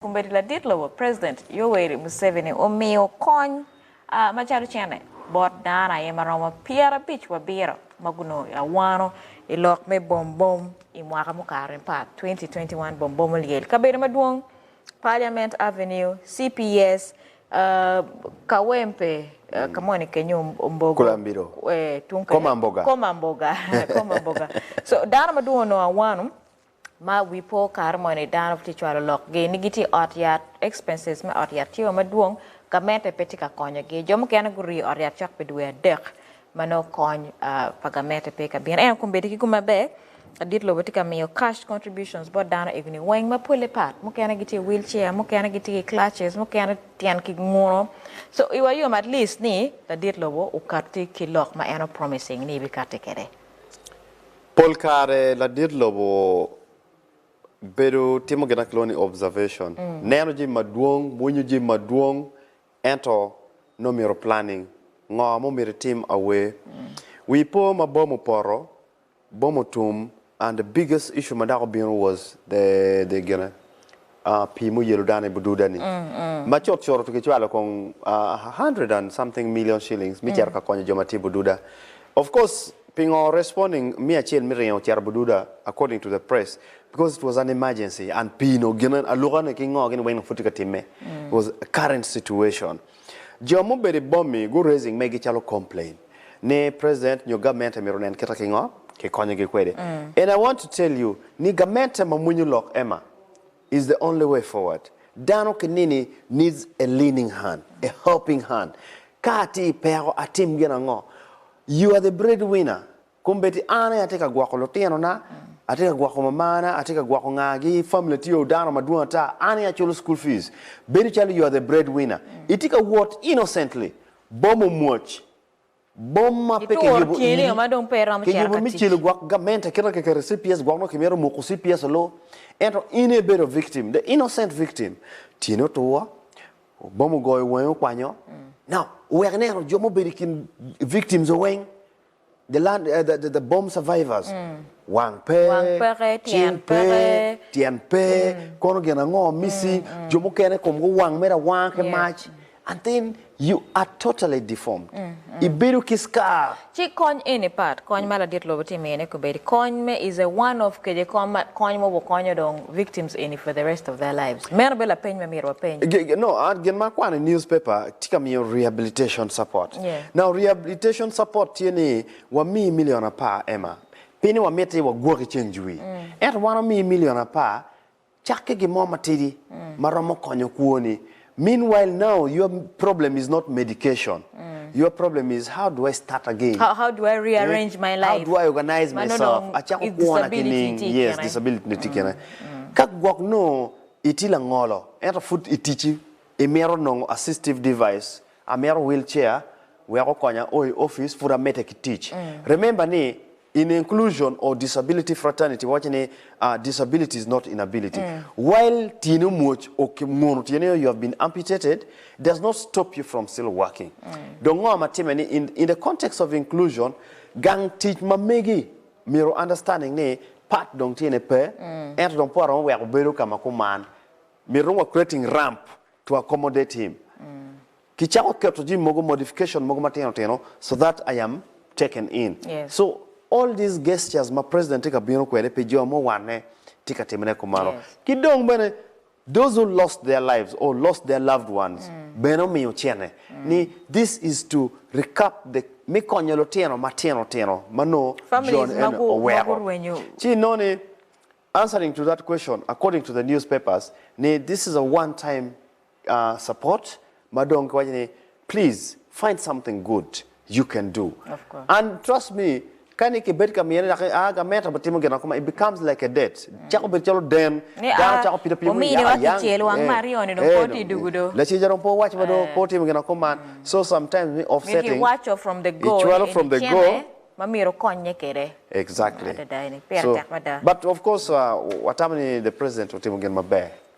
Kombeddi ladit lobo, President Yoweri Museveni omiyo kony macalo cene bot dano aye maromo 57 ma gunongo awano i lok me bom bom i mwaka mukato ni pat 2021 bom bom olyel kabedo madwong Parliament Avenue, CPS, Kawempe ka moni kenyo Ombogo Kulambiro, tung Komamboga. Komamboga, Komamboga. So dano madwong onongo awano Ma wi po kare moni dano tye cwalo lok gi ni gitye i ot yat, expenses me ot yat tye wa madwong, gamente pe tye ka konyo gi. Jo mukene guriyo i ot yat cok pi dwe adek ma nongo kony pa gamente pe ka bino. Ento kombeddi ki gum maber, ladit lobo tye ka miyo cash contributions bot dano egoni weng ma pole pat. Mukene gitye i wheel chair, mukene gitye ki clutches, mukene tyen ki nguno. So iwa yom at least ni ladit lobo okatti ki lok ma en o promising ni ebikatti kwede. Pol kare ladit lobo bedo timo gin ma kilwongo ni observation, neno jami madwong, winyo jami madwong ento nongo myero planning, ngo ma omyero itim awe. Wi po ma bom opoto, bom otum and the biggest issue ma dok obino was the the gine pii muyelo dano i bududa-ni ma cutcut kicwalo kong 100 and something million shillings me cito ka konyo jo ma tye i bududa. Of course, pingo responding miya acel me ringo cito bududa according to the press because it was an emergency and pii-nu gin aluka-ni ki ngo gini weng pud tye ka timme. It was a current situation. Jo mubedo i bommi gu raising megi calo complain ni president nyo gamente myero onen kite ki ngo ki konyogi kwede. And I want to tell you ni gamente ma mwinyo lok Emma is the only way forward. Dano ki nini needs a leaning hand, a helping hand. Ka atye i peko atim gin ango? You are the bread winner. Kombeddi an aye atye ka gwoko lutinona, atye ka gwoko mamana, atye ka gwoko ngagi, family tye o dano madwong ata, an aye aculo school fees. Bedo calo you are the bread winner. Itye ka wot innocently, bom omwoc, bom ma pe Ituro kiyubo tyeni iri, o ma dong pe iromo cito kiyubo ka me tic. celo gwok gamente kit ma kiketo CPS gwok nongo kimito muko CPS olu, ento in aye ibedo victim, the innocent victim. Tyeni otur, bom ogoyo wangi okwanyo, now wek ineno jo ma obedo i kin victims weng The land, uh, the, the, the bomb survivors. Wang pe, Wang peke, cing tyen pe, peke. tyen pe, kono gin ango misi, jo mukene komgi owang mere awanga ki Yes. mac. And then you are totally deformed. Ibedo ki scar. Ci kony eni pat, kony ma ladit lobo tye miyone kobedi, kony me is a one off keje kony ma kony mo okonyo dong victims eni for the rest of their lives. Meno bene lapeny ma myero wapeny. G- g- No, an gin ma akwano i newspaper tye ka miyo rehabilitation support. Yeah. Now rehabilitation support tye ni wamiyi million apar Emma, pi ni wamiti wagwoki ceng jwi. Ento wan wamiyi million apar, cak ki gin mo matidi ma romo konyo kwoni. Meanwhile now your problem is not medication, your problem is how do I start again? How, how do I rearrange my How life? do I organize Ma nongo myself? dong Acako is kwona ki disability ning? tye i Yes, kine. disability ni tye i kine. Ka gwok nongo itye langolo ento pud i ticci imito nongo assistive device, amito wheel chair wek okonya o i office pud amedde ki tic. Remember ni in inclusion or disability fraternity wawaco ni disability is not inability. While tyeni omwoc or kinguno tyeni you have been amputated does not stop you from still working. Dong ngo ma time ni in in the context of inclusion gang tic ma megi myero understanding ni part dong tyene pe ento dong pe waromo weko bedo ka ma kuman myero dong wa creating ramp to accommodate him. Kicako keto jami mogo modification mogo matino tino so that I am taken in. Yes. So all these gestures ma president tye ka bino kwede pi jo muwanne tye ka timone kumalo. Yes. Ki dong bene those who lost their lives or lost their loved ones bene omiyo cene ni this is to recap the me konyo lutino matino tino ma nongo Families John ma eni gu- ma oweko. gurwenyo. Ci inongo ni answering to that question according to the newspapers ni this is a one time support ma dong kiwaco ni please find something good you can do Of course. and trust me ka ni kibed ka miyone dok ah gameta bitimo gin ma koma it becomes like a debt cako bedo calo den Ni dano ah cako pido piny omini yaka wa yang kicel wang eh ma aryo ni dong eh pe oti dugu do. laceja dong pe owaco ma dong pe otimo gin ma kuman so sometimes me Myero offsetting kiwaco from the go icwalo ni from eni the go cene ma myero okonye kwede. Exactly. Adada eni pire So tek mada. but of course watamo ni the president otimo gin maber.